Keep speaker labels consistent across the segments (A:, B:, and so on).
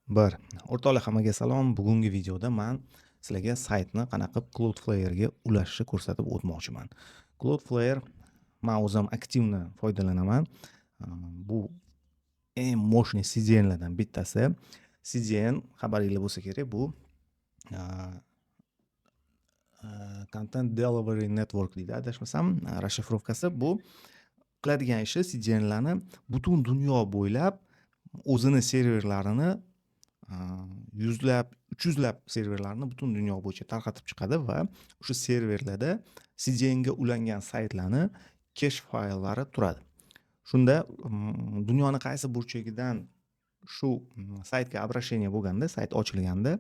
A: Bir. O'rtoqlar, hammaga salom. Bugungi videoda man sizlarga saytni qanaqa qilib Cloudflare'ga ulashni ko'rsatib o'tmoqchiman. Cloudflare man o'zim активно foydalanaman. Bu eng мощный CDNlardan bittasi. CDN, xabaringlar bo'lsa kerak, bu Content Delivery Network deydi, adashmasam, расшифровка si. Bu qiladigan ishi CDNlarni butun dunyo bo'ylab o'zini serverlarini, yuzlab, 300 lab serverlarni butun dunyo bo'yicha tarqatib chiqadi va o'sha serverlarda CDNga ulangan saytlarni kesh fayllari turadi. Shunda dunyoni qaysi burchagidan shu saytga обращение bo'lganda, sayt ochilganda,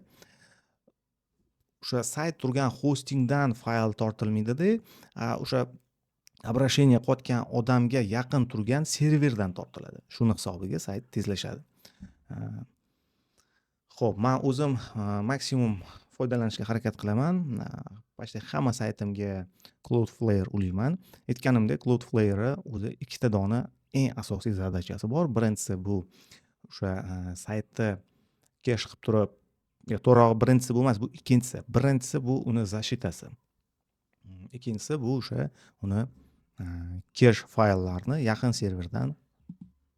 A: o'sha sayt turgan hostingdan fayl tortilmaydida, o'sha обращение qilayotgan odamga yaqin turgan serverdan tortiladi. Shuni hisobiga sayt tezlashadi. Xo'p, man o'zim maksimum foydalanishga harakat qilaman. Почти hamma saytimga Cloudflare ulayman. Aytganimdek, Cloudflare'ni o'zi ikkita dona eng asosiy задача si bor. Birinchisi bu o'sha saytni kesh qilib turib, yo to'g'rirog'i, birinchisi bu emas, bu ikkinchisi. Birinchisi bu uni защита si. Ikkinchisi bu o'sha uni kesh fayllarini yaqin serverdan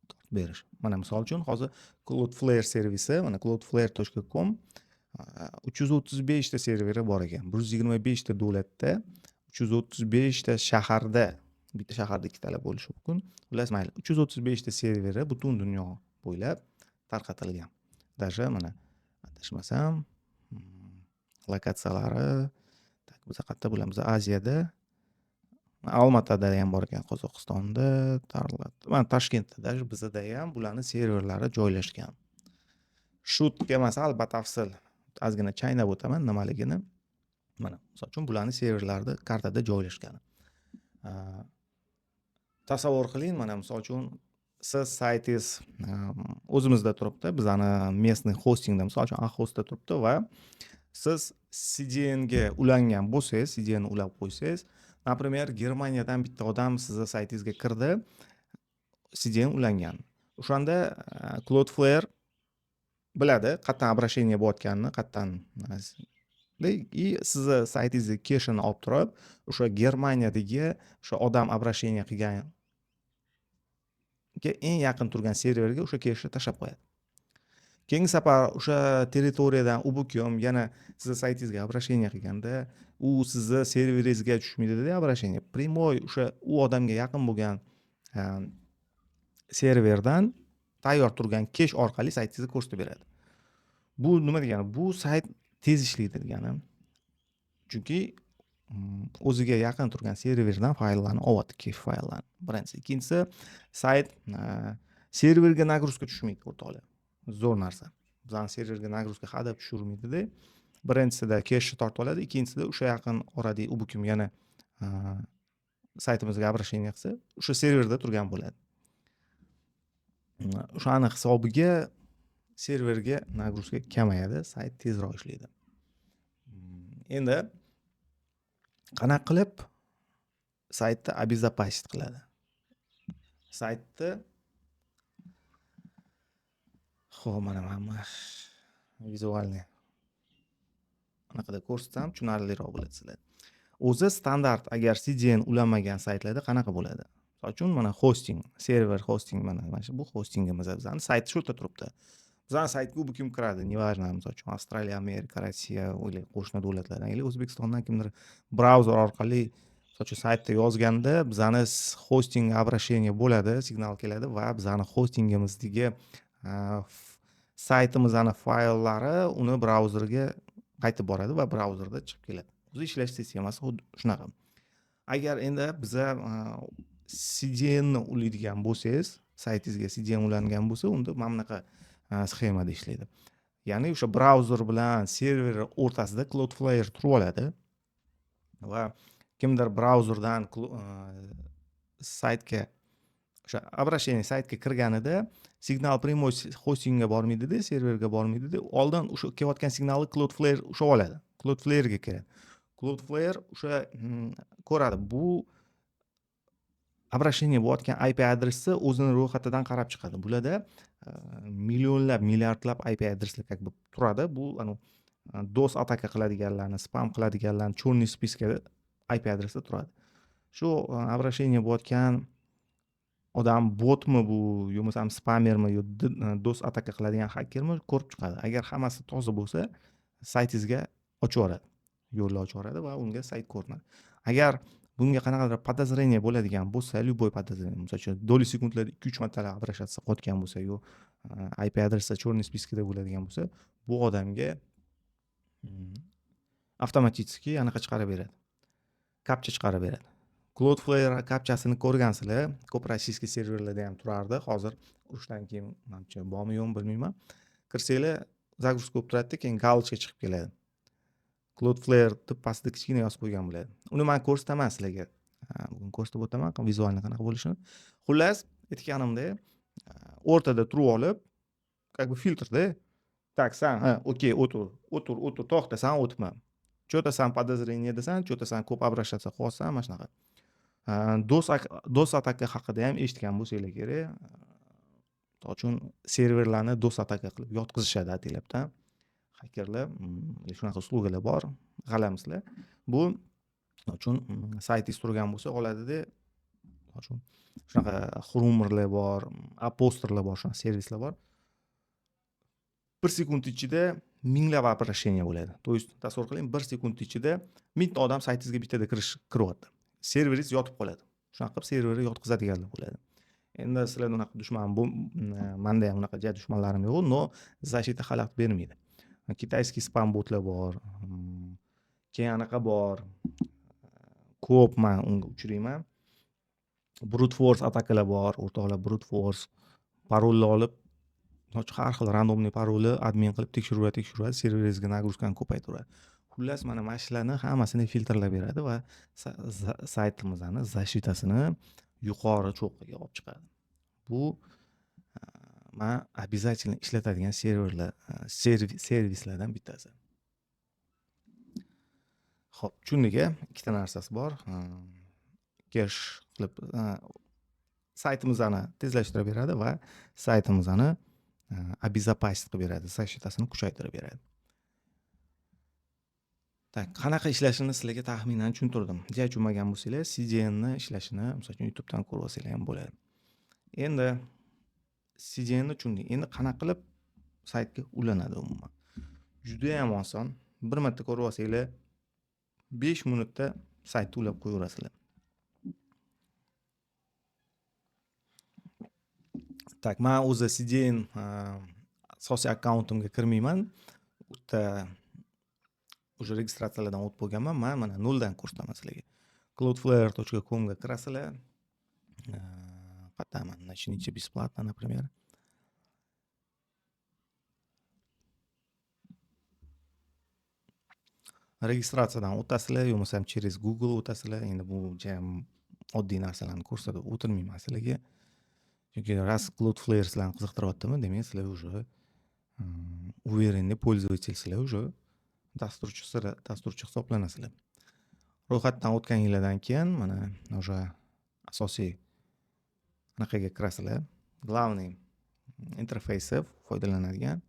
A: tortib berish. Mana, misol uchun, hozir Cloudflare servisi, mana, cloudflare.com, 335 ta serveri bor ekan. 125 ta davlatda, 335 ta shaharda, bitta shaharda ikkitalab bo'lishi mumkin. Xullas, mayli, 335 ta serveri butun dunyo bo'ylab tarqatilgan. Даже mana, adashmasam, lokatsiyalari, так, biz qayerda bo'lamiz? Aziyada Olmaotada ham bor ekan, Qozog'istonda, mana, Toshkentda, даже bizada ham bularni serverlari joylashgan. Shutga emas, batafsil ozgina chaynab o'taman nimaligini. Mana, misol uchun, bularni serverlarida kartada joylashgani. Tasavvur qiling, mana, misol uchun, siz saytingiz o'zimizda turibdi, bizani местный hostingda, misol uchun, Ahostda turibdi va siz CDNga ulangan bo'lsangiz, CDN ulab qo'ysangiz, например, Germaniyadan bitta odam sizni saytingizga kirdi, CDN ulangan. O'shanda Cloudflare biladi qayerdan обращение bo'layotganini, qayerdan, и sizni saytingizni keshini olib turib, o'sha Germaniyadagi o'sha odam обращение qilganga eng yaqin turgan serverga o'sha keshni tashlab qo'yadi. Keyingi safar o'sha territoriyadan u bu kim yana sizni saytingizga обращение qilganda, u sizni serveringizga tushmaydida обращение. Прямой o'sha u odamga yaqin bo'lgan serverdan tayyor turgan kesh orqali saytingizni ko'rsatib beradi. Bu nima degani? Bu sayt tez ishlaydi degani. Chunki o'ziga yaqin turgan serverdan fayllarni olyapti, kesh fayllarni. Birinchisi. Ikkinchisi, sayt serverga нагрузка tushmaydi, o'rtoqlar. Zo'r narsa. Bizani serverga нагрузка hadeb tushirmaydida. Birinchisida keshni tortib oladi, ikkinchisida o'sha yaqin oradagi u bu kim yana saytimizga обращение qilsa, o'sha serverda turgan bo'ladi. O'shani hisobiga serverga нагрузка kamayadi, sayt tezroq ishlaydi. Endi qanaqa qilib saytni обезопасить qiladi? Saytni. Xo'p, mana визуальный anaqada ko'rsatsam, tushunarliroq bo'ladi sizlarga. O'zi standart, agar CDN ulanmagan saytlarda qanaqa bo'ladi? Misol uchun, mana, hosting, server hosting, mana shu bu hostingimiz, bizani sayt shu yerda turibdi. Bizani saytga u bu kim kiradi, неважно, misol uchun, Avstraliya, Amerika, Rossiya или qo'shni davlatlardan или O'zbekistondan kimdir brauzer orqali, misol uchun, saytda yozganda, bizani hosting обращение bo'ladi, signal keladi va bizani hostingimizdagi saytimizni fayllari uni brauzerga qaytib boradi va brauzerda chiqib keladi. O'zi ishlash sistemasi xuddi shunaqa. Agar endi biza CDNni ulaydigan bo'lsangiz, saytingizga CDN ulangan bo'lsa, unda mana bunaqa sxemada ishlaydi. Ya'ni o'sha brauzer bilan server o'rtasida Cloudflare turib oladi va kimdir brauzerdan saytga o'sha обращение saytga kirganida, signal прямой hostingga bormaydida, serverga bormaydida, oldin o'sha kelayotgan signalni Cloudflare ushlab oladi. Cloudflare'ga kiradi. Cloudflare o'sha ko'radi, bu Обращение bo'layotgan IP adresi o'zini ro'yxatidan qarab chiqadi. Bularda millionlab, milliardlab IP adreslar как бы turadi. Bu DOS ataka qiladiganlarni, spam qiladiganlarni черный спискada IP adresi turadi. Shu обращение bo'layotgan odam botmi bu, yo bo'lmasam spamermi, yo DOS ataka qiladigan xakermi ko'rib chiqadi. Agar hammasi toza bo'lsa, saytingizga ochib yuboradi. Yo'lni ochib yuboradi va unga sayt ko'rinadi. Agar bunga qanaqadir podozrение bo'ladigan bo'lsa, любой podozrение, misol uchun доли sekundlarda 2-3 martalab обращаться qilayotgan bo'lsa, yo IP adresi черный спискada bo'ladigan bo'lsa, bu odamga avtomatически anaqa chiqarib beradi. Kapcha chiqarib beradi. Cloudflare kapchasini ko'rgansizlar, ko'p rossiyskiy serverlarda ham turardi. Hozir urushdan keyin manimcha bormi yo'qmi bilmayman. Kirsanglar, загрузка bo'lib turadi, keyin галочка chiqib keladi. Cloudflare deb pastda kichkina yozib qo'ygan bo'ladi. Uni men ko'rsataman sizlarga. Bugun ko'rsatib o'taman, vizualni qanaqa bo'lishini. Xullas, aytganimdek, o'rtada turib olib, как бы filtrda, так, san, ha, okey, o'tur, o'tur, o'tur, to'xta, san o'tma. Что-то san подозрение dasan, что-то san ko'p обращаться qilyapsan, mana shunaqa. DOS ataka haqida ham eshitgan bo'lsanglar kerak. Misol uchun serverlarni DOS ataka qilib yotqizishadi ataylabdan. Xakerlar, shunaqa uslubalar bor, g'alamislar. Bu uchun saytingiz turgan bo'lsa oladida, misol uchun shunaqa Chromerlar bor, Aposterlar bor, shunaqa servislar bor. 1 sekund ichida minglab обращение bo'ladi. То есть tasavvur qiling, 1 sekund ichida 1000 ta odam saytingizga bittada kiryapti. Serveringiz yotib qoladi. Shunaqa qilib serverni yotqizadiganlar bo'ladi. Endi sizlarda unaqa dushman bu, menda ham unaqa ja dushmanlarim yo'q, но защита xalaqit bermaydi. Китайский spam botlar bor, keyin anaqa bor. Ko'p man unga uchrayman. Brute force atakalar bor, o'rtoqlar, brute force parolni olib, har xil рандомный parolni admin qilib tekshiraveradi, tekshiraveradi, serveringizga нагрузка ni ko'paytiradi. Xullas, mana shularni hammasini filtrlab beradi va saytimizni защита sini yuqori cho'qqiga olib chiqadi. Bu man обязательно ishlatadigan serverlar, servislardan bittasi. Xo'p, tushundik-a? Ikkita narsasi bor. Kesh qilib saytimizni tezlashtirib beradi va saytimizni обезопасить qilib beradi, защита sini kuchaytirib beradi. Так, qanaqa ishlashini sizlarga taxminan tushuntirdim. Ja tushunmagan bo'lsanglar, CDN ni ishlashini, misol uchun, YouTubedan ko'rib olsanglar ham bo'ladi. Endi CDN ni tushundik. Endi qanaqa qilib saytga ulanadi umuman? Juda ham oson. Bir marta ko'rib olsanglar, 5 minutda saytni ulab qo'yaverasizlar. Так, men o'zi CDN asosiy akkauntimga kirmayman. U yerda уже registratsiyalardan o'tib bo'lganman. Men mana noldan ko'rsataman sizlarga. Cloudflare.com ga kirasizlar. Qayerdaman? Начните бесплатно, например. Registratsiyadan o'tasizlar, yo bo'lmasam через Google o'tasizlar. Endi bu jam oddiy narsalarni ko'rsatib o'tirmayman sizlarga. Chunki ras Cloudflare sizlarni qiziqtiryaptimi, demak sizlar уже уверенный пользователь sizlar уже dasturchi hisoblanasizlar. Ro'yxatdan o'tganinglardan keyin mana уже asosiy anaqaga kirasizlar. Главный interfeysi foydalanadigan.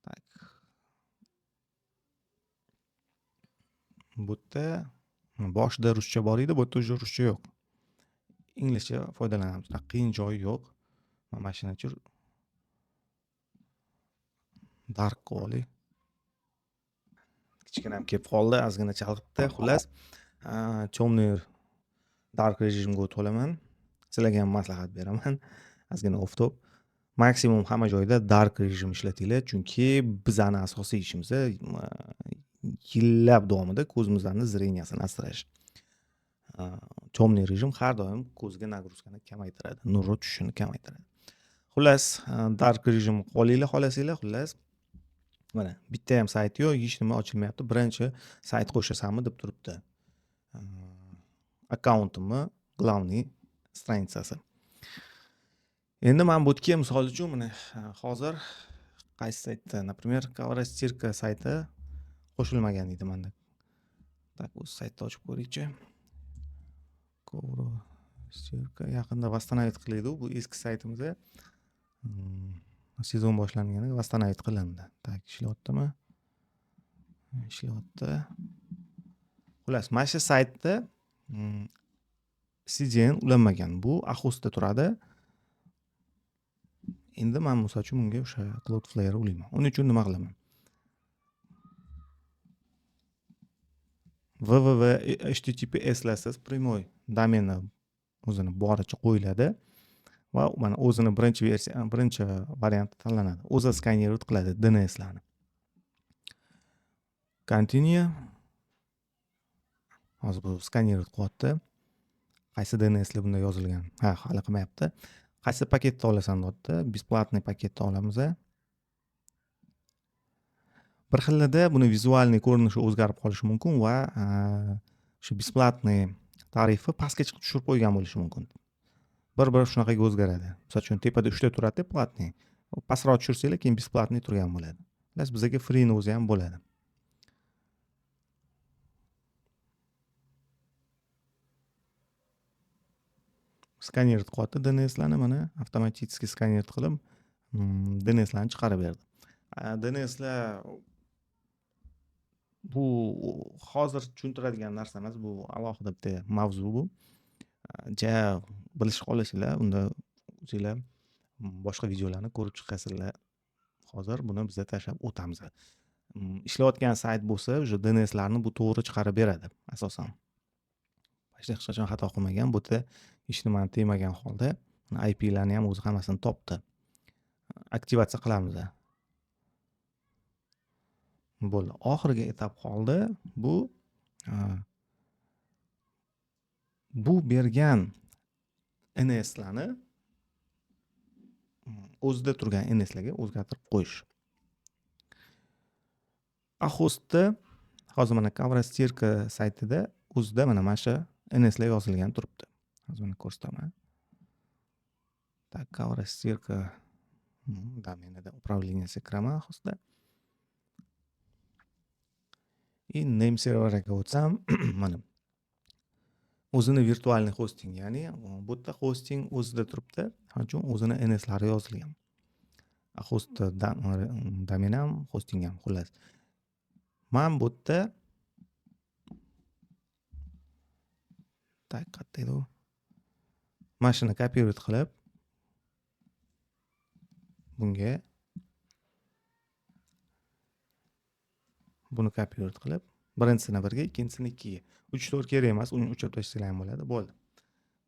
A: Так. Bu yerda boshida ruscha bor edi, bu yerda уже ruscha yo'q. Inglizcha foydalanamiz. Qiyin joyi yo'q. Mana shuni dark qilib olay. Kichkinam kelib qoldi, ozgina chalg'itdi. Xullas, темный dark rejimga o'tib olaman. Sizlarga ham maslahat beraman. Ozgina off-top. Maksimum hamma joyda dark rejim ishlatinglar, chunki bizani asosiy ishimiz yillab davomida ko'zimizni zreniyasini asrash. Темный rejim har doim ko'zga нагрузка ni kamaytiradi, nurni tushishini kamaytiradi. Xullas, dark rejim olinglar, xohlasanglar, xullas. Mana bitta ham sayt yo'q, hech nima ochilmayapti. Birinchi sayt qo'shasanmi deb turibdi. Akkauntimni главный stranitsasi. Endi men bu yerga misol uchun mana hozir qaysi saytda, например, Ковростирка sayti qo'shilmagan edi menda. Так, o'z saytni ochib ko'raychi. Стирка yaqinda восстановить qildi, bu eski saytimizda sezon boshlanganda восстановить qilindi. Tak, ishlayaptimi? Ishlayapti. Xullas, mana shu saytda CDN ulanmagan. Bu Ahostda turadi. Endi men misol uchun bunga o'sha Cloudflare ulayman. Uning uchun nima qilaman? www https-larsiz prямой domeni o'zini boricha qo'yiladi va mana o'zini birinchi versiya, birinchi varianti tanlanadi. O'zi skanировать qiladi DNSlarni. Continue. Hozir bu skanировать qilyapti. Qaysi DNSlar bunda yozilgan? Ha, hali qilmayapti. Qaysi paketni olasan deyapti. Бесплатный paketni olamiz. Bir xillada buni vizualniy ko'rinishi o'zgarib qolishi mumkin va o'sha бесплатный tarifi pastga chiqib tushirib qo'ygan bo'lishi mumkin. Bir-bir shunaqaga o'zgaradi. Misol uchun tepada 3 ta turadi платный. Pastroq tushirsanglar keyin бесплатный turgan bo'ladi. Xullas bizga free ni o'zi ham bo'ladi. Skaner qilyapti DNSlarni, mana avtomatik skaner qilib DNSlarni chiqarib berdi. DNSlar bu hozir tushuntiradigan narsa emas, bu alohida bitta mavzu bu. Ja bilishib qolasizlar, unda o'zinglar boshqa videolarni ko'rib chiqasizlar. Hozir buni biz tashlab o'tamiz. Ishlayotgan sayt bo'lsa, o'sha DNSlarni bu to'g'ri chiqarib beradi asosan. Hech qachon xato qilmagan, bu yerda hech nimani tegmagan holda IPlarni ham o'zi hammasini topdi. Aktivatsiya qilamiz. Bo'ldi. Oxirgi etap qoldi. Bu bergan NSlarni o'zida turgan NSlarga o'zgartirib qo'yish. Ahostda hozir mana Kavrastirka saytida o'zida mana shu NSlar yozilgan turibdi. Hozir mana ko'rsataman. Tak, Kavrastirka domenida управлениesiga kiraman hostda. И name serverga o'tsam, mana o'zini virtualniy hosting, ya'ni bu yerda hosting o'zida turibdi, shuning uchun o'zini NSlari yozilgan. Host domen ham, hosting ham, xullas. Men bu yerda tak, qayerda edi u? Mana shuni kopirovat qilib bunga buni kopirovat qilib birinchisini 1ga, ikkinchisini 2ga. 3 4 kerak emas, uni o'chirib tashlasak ham bo'ladi. Bo'ldi.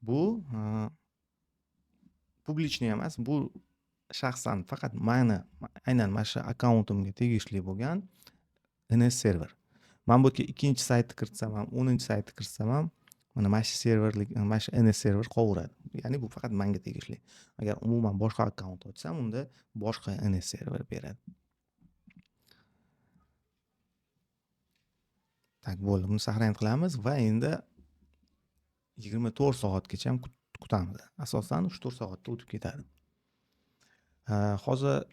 A: Bu publichniy emas, bu shaxsan faqat meni aynan mana shu akkauntimga tegishli bo'lgan NS server. Men bu yerga ikkinchi saytni kiritsam ham, 10-saytni kiritsam ham mana shu serverlik, mana shu NS server qolaveradi. Ya'ni bu faqat menga tegishli. Agar umuman boshqa akkaunt ochsam, unda boshqa NS server beradi. Tak, bo'ldi. Buni saqlanib qilamiz va endi 24 soatgacha ham kutamiz. Asosan 3-4 soatda o'tib ketadi. Hozir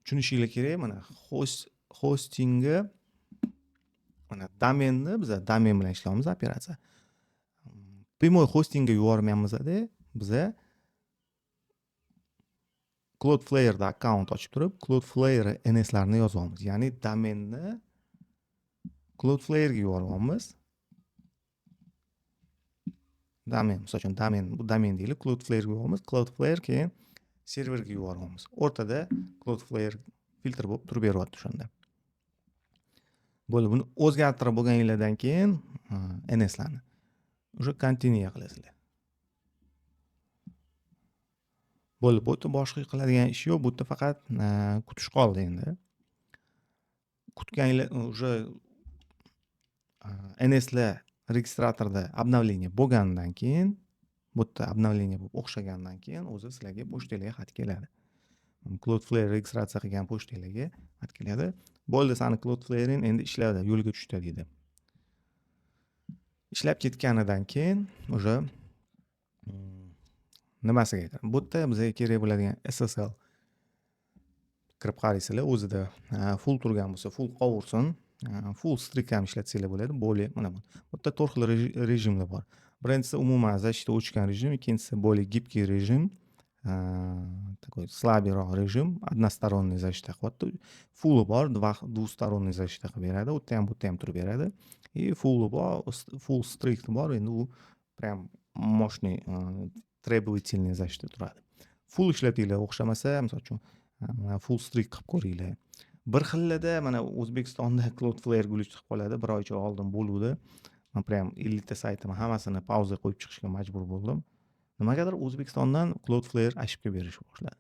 A: tushunishinglar kerak, mana hostingni, mana domenni biz domen bilan ishlaymiz operatsiya. Prямой hostingga yubormaymiz-da, biza Cloudflare'da akkaunt ochib turib, Cloudflare NSlarni yozyapmiz. Ya'ni domenni Cloudflare'ga yuboryapmiz. Domen, misol uchun domen, bu domen deylik, Cloudflare'ga yuboryapmiz. Cloudflare keyin serverga yuboryapmiz. O'rtada Cloudflare filtr bo'lib turib beryapti o'shanda. Bo'ldi, buni o'zgartirib bo'lganinglardan keyin NSlarni уже continue qilasizlar. Bo'ldi, bu yerda boshqa qiladigan ish yo'q, bu yerda faqat kutish qoldi endi. Kutganinglar уже NSlar registratorda обновление bo'lgandan keyin, bu yerda обновление bo'lib o'xshagandan keyin o'zi sizlarga pochtalarga xat keladi. Cloudflare registratsiya qilgan pochtalarga xat keladi. Bo'ldi, sani Cloudflare'ing endi ishladi, yo'lga tushdi deydi. Ishlab ketganidan keyin уже nimasiga aytadi? Bu yerda bizga kerak bo'ladigan SSL kirib qaraysizlar, o'zida full turgan bo'lsa, full qovursin, full strict ham ishlatsanglar bo'ladi. Более mana bu. Bu yerda to'rt xil rejimlar bor. Birinchisi umuman защита o'chgan rejim, ikkinchisi более гибкий rejim, такой слабый roq rejim, односторонний защита qilyapti. Fulli bor, двусторонний защита qilib beradi, u yerda ham, bu yerda ham turib beradi. И fulli bor, full strict bor, endi u прям мощный, требовательный защита turadi. Full ishlatinglar, o'xshamasa, misol uchun, full strict qilib ko'ringlar. Bir xillada mana O'zbekistonda Cloudflare глючить chiqib qoladi. Bir oycha oldin bo'luvdi. Man прям 50 ta saytimni hammasini pauza qo'yib chiqishga majbur bo'ldim. Nimagadir O'zbekistondan Cloudflare ошибка berishni boshladi.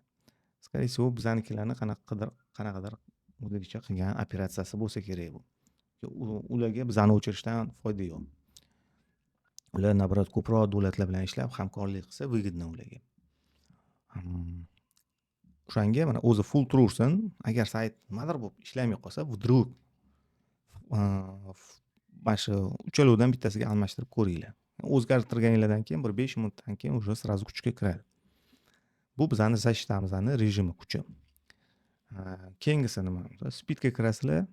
A: Скорее всего, bizanikilarni qanaqadir o'zligicha qilgan operatsiyasi bo'lsa kerak bu. Ularga bizani o'chirishdan foyda yo'q. Ular, наоборот, ko'proq davlatlar bilan ishlab, hamkorlik qilsa, выгодно ularga. O'shanga mana o'zi full turaversin. Agar sayt nimadir bo'lib ishlamay qolsa, вдруг mana shu uchalovidan bittasiga almashtirib ko'ringlar. O'zgartirganinglardan keyin bir 5 minutdan keyin уже сразу kuchga kiradi. Bu bizani защита mizni rejimi, kuchi. Keyingisi nima? Speedga kirasizlar.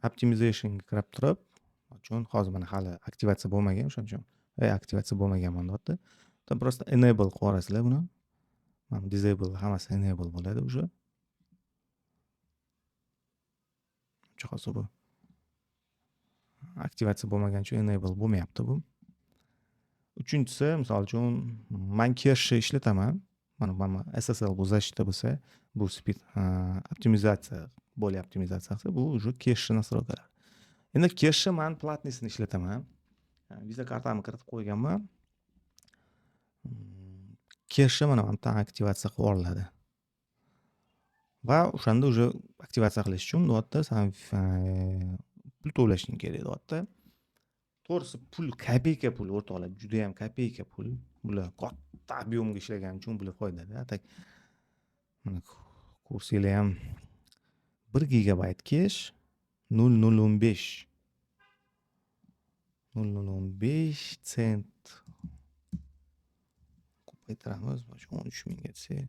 A: Optimizationga kirib turib, uchun hozir mana hali aktivatsiya bo'lmagan, o'shaning uchun aktivatsiya bo'lmaganman deyapti. Просто enable qilib yuborasizlar buni. Mana disable, hammasi enable bo'ladi уже. Hozir bu aktivatsiya bo'lmagani uchun enable bo'lmayapti bu. Uchinchisi, misol uchun, man cache ishlataman. Mana SSL bu защита bo'lsa, bu speed optimizatsiya, более optimizatsiya qilsa, bu уже cache настройка lar. Endi cache man платный sini ishlataman. Visa kartamni kiritib qo'yganman. Cache mana bu yerdan aktivatsiya qilib yuboriladi. Va o'shanda уже aktivatsiya qilish uchun deyapti, san pul to'lashing kerak deyapti. To'g'risi, pul kopeyka pul, o'rtoqlar, judayam kopeyka pul. Bular katta объем ga ishlagani uchun bular foydada. Так, mana ko'rsanglar ham, 1 gigabayt kesh 0,015, 0,015 sent. Ko'paytiramiz, 13 mingga desak,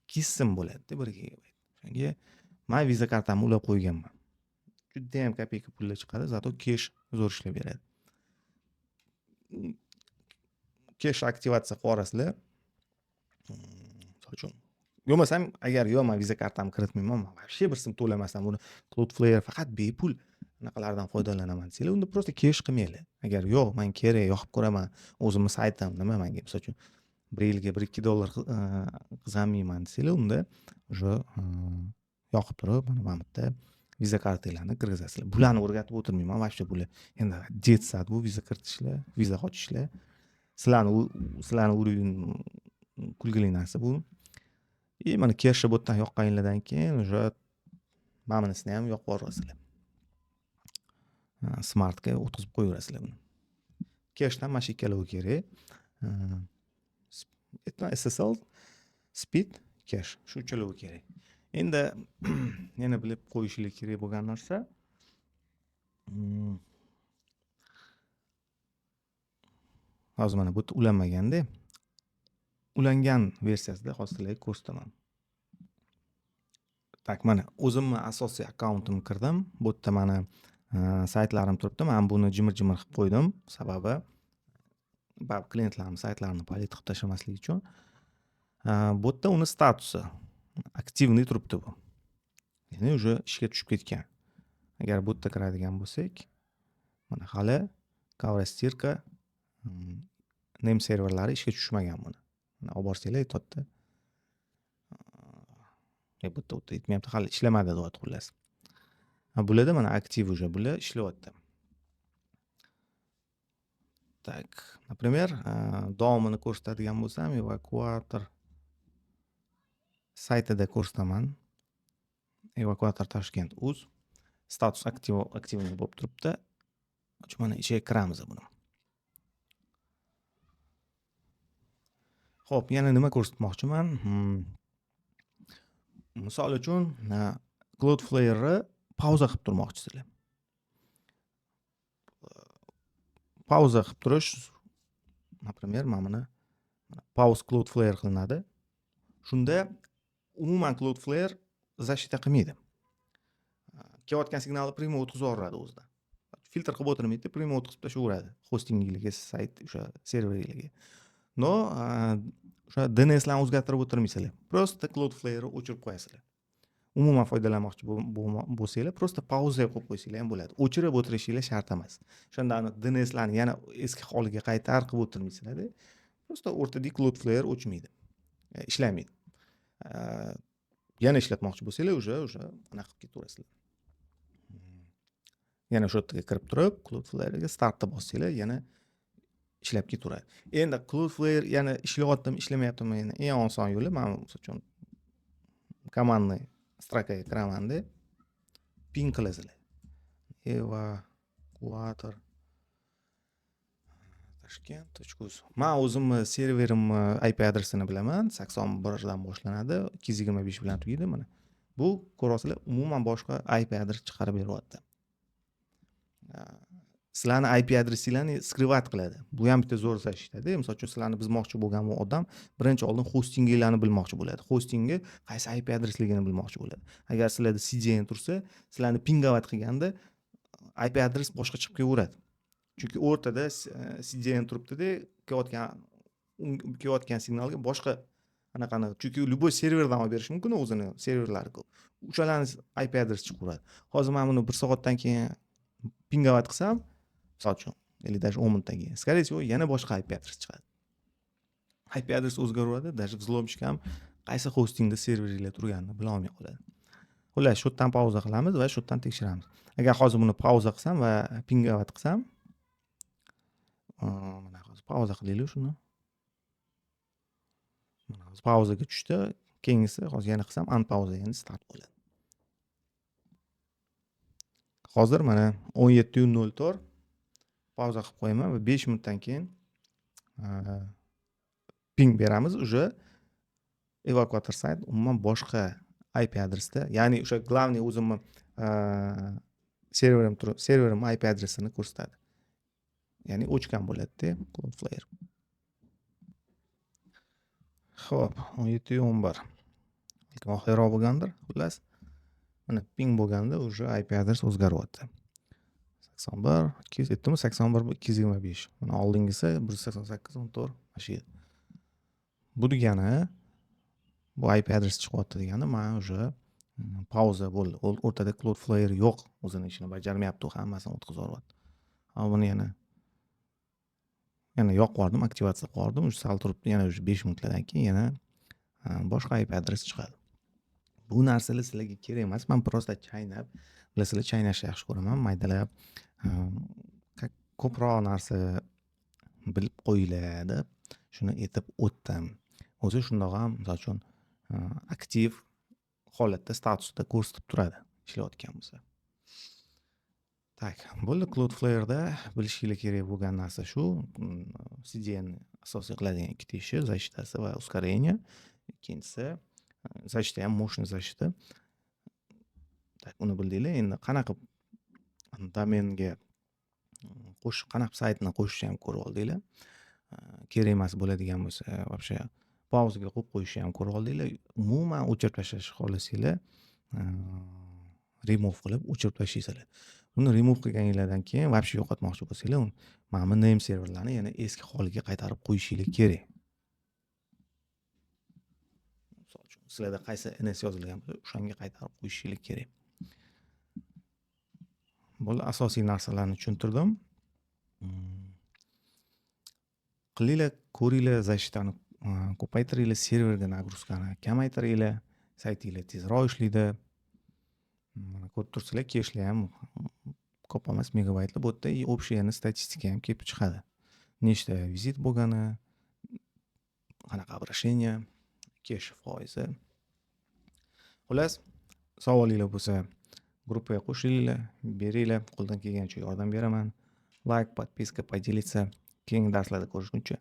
A: 200 so'm bo'ladida 1 gigabayt. O'shanga man Visa kartamni ulab qo'yganman. Judayam kopeyka pullar chiqadi, зато kesh zo'r ishlab beradi. Kesh aktivatsiya qilib yuborasizlar. Misol uchun, bo'lmasam, agar yo'q, man Visa kartamni kiritmayman, man вообще bir so'm to'lamasam, buni Cloudflare faqat bepul anaqalardan foydalanaman desanglar, unda просто kesh qilmanglar. Agar yo'q, man kerak, yoqib ko'raman, o'zimni saytim nima manga, misol uchun, bir yilga 1-2 dollar qizg'anmayman desanglar, unda уже yoqib turib, mana bu yerda Visa kartanglarni kirgizasizlar. Bularni o'rgatib o'tirmayman вообще, bular endi детсад, bu Visa kiritishlar, Visa ochishlar. Sizlarni уровень kulgili narsa bu. И mana keshni bu yerdan yoqqaninglardan keyin уже mana bunisini ham yoqib yuborasizlar. Smartga o'tkazib qo'yaverasizlar buni. Keshdan mana shu ikkalovi kerak. SSL, speed, cache, shu uchalovi kerak. Endi yana bilib qo'yishinglar kerak bo'lgan narsa, hozir mana bu yerda ulanmaganda, ulangan versiyasida hozir sizlarga ko'rsataman. Так, mana o'zimni asosiy akkauntimga kirdim. Bu yerda mani saytlarim turibdi. Man buni jimir-jimir qilib qo'ydim. Sababi baribir klientlarim saytlarini полить qilib tashlamaslik uchun. Bu yerda uni statusi активный turibdi bu. Ya'ni уже ishga tushib ketgan. Agar bu yerda kiradigan bo'lsak, mana hali Kavrastirka name serverlari ishga tushmagan buni. Mana olib borsanglar, aytyapti. Bu yerda aytmayapti, hali ishlamadi deyapti xullas. Bularda mana aktiv уже, bular ishlayapti. Так, например, davomini ko'rsatadigan bo'lsam, evakuator saytida ko'rsataman. Evakuator Tashkent uz status активный bo'lib turibdi. Mana ichiga kiramiz buni. Xo'p, yana nima ko'rsatmoqchiman? Misol uchun, Cloudflare'ni pauza qilib turmoqchisizlar. Pauza qilib turish, например, mana buni pause Cloudflare qilinadi. Shunda umuman Cloudflare защита qilmaydi. Kelayotgan signalni прямо o'tkazib yuboradi o'zidan. Filtr qilib o'tirmaydi, прямо o'tkazib tashlayveradi hostinginglarga, sayt o'sha serveringlarga. Но o'sha DNSlarni o'zgartirib o'tirmaysizlar, просто Cloudflare o'chirib qo'yasizlar. Umuman foydalanmoqchi bo'lsanglar, просто pauzaga qo'yib qo'ysanglar ham bo'ladi, o'chirib o'tirishinglar shart emas. O'shanda DNSlarni yana eski holiga qaytar qilib o'tirmaysizlarda, просто o'rtadagi Cloudflare o'chmaydi, ishlamaydi. Yana ishlatmoqchi bo'lsanglar, уже anaqa qilib ketaverasizlar. Yana o'sha yerga kirib turib, Cloudflarega startni bossanglar, yana ishlab ketaveradi. Endi Cloudflare yana ishlayaptimi, ishlamayaptimi, endi eng oson yo'li, man misol uchun командный строка ga kiramanda, ping qilasizlar evakuator Tashkent.uz. Man o'zimni serverimni IP adresini bilaman, 81dan boshlanadi, 225 bilan tugaydi. Mana bu, ko'ryapsizlar, umuman boshqa IP adres chiqarib beryapti. Sizlarni IP adresinglarni скрывать qiladi. Bu ham bitta zo'r защита da. Misol uchun, sizlarni buzmoqchi bo'lgan bu odam birinchi oldin hostinginglarni bilmoqchi bo'ladi, hostingni qaysi IP adresligini bilmoqchi bo'ladi. Agar sizlarda CDN tursa, sizlarni пинговать qilganda IP adres boshqa chiqib kelaveradi, chunki o'rtada CDN turibdida, kelayotgan signalga boshqa anaqani, chunki любой serverdan olib berishi mumkin, o'zini serverlari ko'p, o'shalarni IP adresi chiqaveradi. Hozir man buni bir soatdan keyin пинговать qilsam, misol uchun, или даже 10 minutdan keyin, скорее всего, yana boshqa IP adres chiqadi. IP adres o'zgaraveradi, даже взломщик ham qaysi hostingda serveringlar turganini bilolmay qoladi. Xullas, shu yerdan pauza qilamiz va shu yerdan tekshiramiz. Agar hozir buni pauza qilsam va пинговать qilsam, mana hozir pauza qilaylik shuni. Mana hozir pauzaga tushdi. Keyingisi, hozir yana qilsam, unpauza, endi start bo'ladi. Hozir mana 17:04, pauza qilib qo'yaman va 5 minutdan keyin ping beramiz. Уже evakuator sayt umuman boshqa IP adresda, ya'ni o'sha главный o'zimni serverim turib, serverim IP adresini ko'rsatadi, ya'ni o'chgan bo'ladida Cloudflare. Ho'p, 17:11, balkim oxirroq bo'lgandir. Xullas, mana ping bo'lganda уже IP adres o'zgaryapti: 81 200 aytdimmi, 81 225. Mana oldingisi 188 14, mana shu yer. Bu degani, bu IP adres chiqyapti degani, man уже pauza bo'ldi, o'rtada Cloudflare yo'q, o'zini ishini bajarmayapti, u hammasini o'tkazib yuboryapti. Buni yana yoqib yubordim, aktivatsiya qilib yubordim, уже sal turib, yana уже 5 minutlardan keyin yana boshqa IP adres chiqadi. Bu narsalar sizlarga kerak emas, man просто chaynab, bilasizlar, chaynashni yaxshi ko'raman, maydalab, ko'proq narsa bilib qo'yinglar deb shuni aytib o'tdim. O'zi shundoq ham, misol uchun, aktiv holatda, statusda ko'rsatib turadi ishlayotgan bo'lsa. Так, bo'ldi. Cloudflareda bilishinglar kerak bo'lgan narsa shu. CDN asosiy qiladigan ikkita ishi: защита si va ускорение. Ikkinchisi, защита ham мощный защита. Так, uni bildinglar. Endi qanaqa qilib domenga qo'shish, qanaqa qilib saytni qo'shishni ham ko'rib oldinglar. Kerak emas bo'ladigan bo'lsa, вообще pauzaga qo'yib qo'yishni ham ko'rib oldinglar. Umuman o'chirib tashlashni xohlasanglar, remove qilib o'chirib tashlaysizlar. Uni remove qilganinglardan keyin вообще yo'qotmoqchi bo'lsanglar, mana bu name serverlarni yana eski holiga qaytarib qo'yishinglar kerak. Misol uchun, sizlarda qaysi NS yozilgan bo'lsa, o'shanga qaytarib qo'yishinglar kerak. Bo'ldi, asosiy narsalarni tushuntirdim. Qilinglar, ko'ringlar, защита ni ko'paytiringlar, serverga нагрузка ni kamaytiringlar, saytinglar tezroq ishlaydi. Mana ko'rib turibsizlar, keshlar ham ko'p emas, megabaytli. Bu yerda и общий yana statistika ham kelib chiqadi. Nechta vizit bo'lgani, qanaqa обращение, kesh foizi. Xullas, savolinglar bo'lsa, gruppaga qo'shilinglar, beringlar, qo'ldan kelgancha yordam beraman. Лайк, подписка, поделиться. Keyingi darslarda ko'rishguncha.